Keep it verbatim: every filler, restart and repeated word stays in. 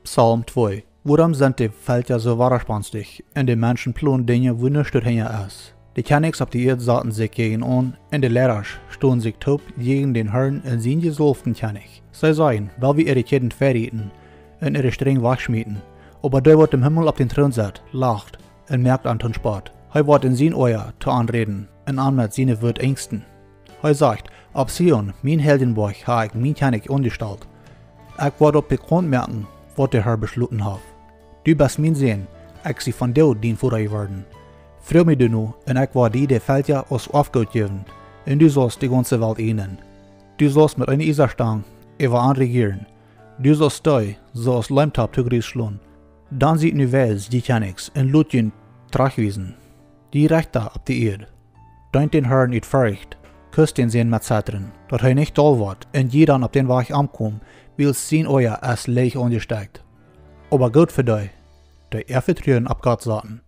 Psalm twee. Wuarom sent de Velkja soo wadaspanstich, un de Menschen plonen Dinja, wua nuscht hinja es? De Kjennichs opp de Ieed saten sikj jäajenaun, un de Leidasch stunden sikj toop jäajen dän Harn un sien jesaulften Kjennich. See sajen: Well wie äare Kjäden vejäwen un äare Strinj wajchschmieten. Oba dee, waut em Himmel opp dän Troon sett, lacht un moakt an toom Spott. Hee woat en sien Oaja to an räden un an met siene Wuat enjsten. Hee sajcht: Opp Zion, mien heiljen Boajch, hab ekj mienen Kjennich aunjestalt. Ekj woa opp bekaunt moaken, waut de Har beschloten haft. Du best mien Sän, ekj sie vondoag dien Voda jeworden. Froag mie du no, un ekj woa die de Velkja aus Oafgoot jäwen, un du saust de gaunze Welt ieejnen. Du saust met eene Iesastang äwa an rejieren. Du saust dee soo aus Leemtopp to Gruss schlonen. Dan siet nu wies, jie Kjennichs, un lot junt trajchtwiesen. Jie Rechta opp de Ieed, deent dän Harn ut Forcht, kust dän Sän met Zetren, daut hee nich doll woat, un jie dan opp dän Wajch omkomen, wiels sien Oaja es leicht aunjestekjt. Oba Gott fa dee, dee äa Vetruen opp Gott saten.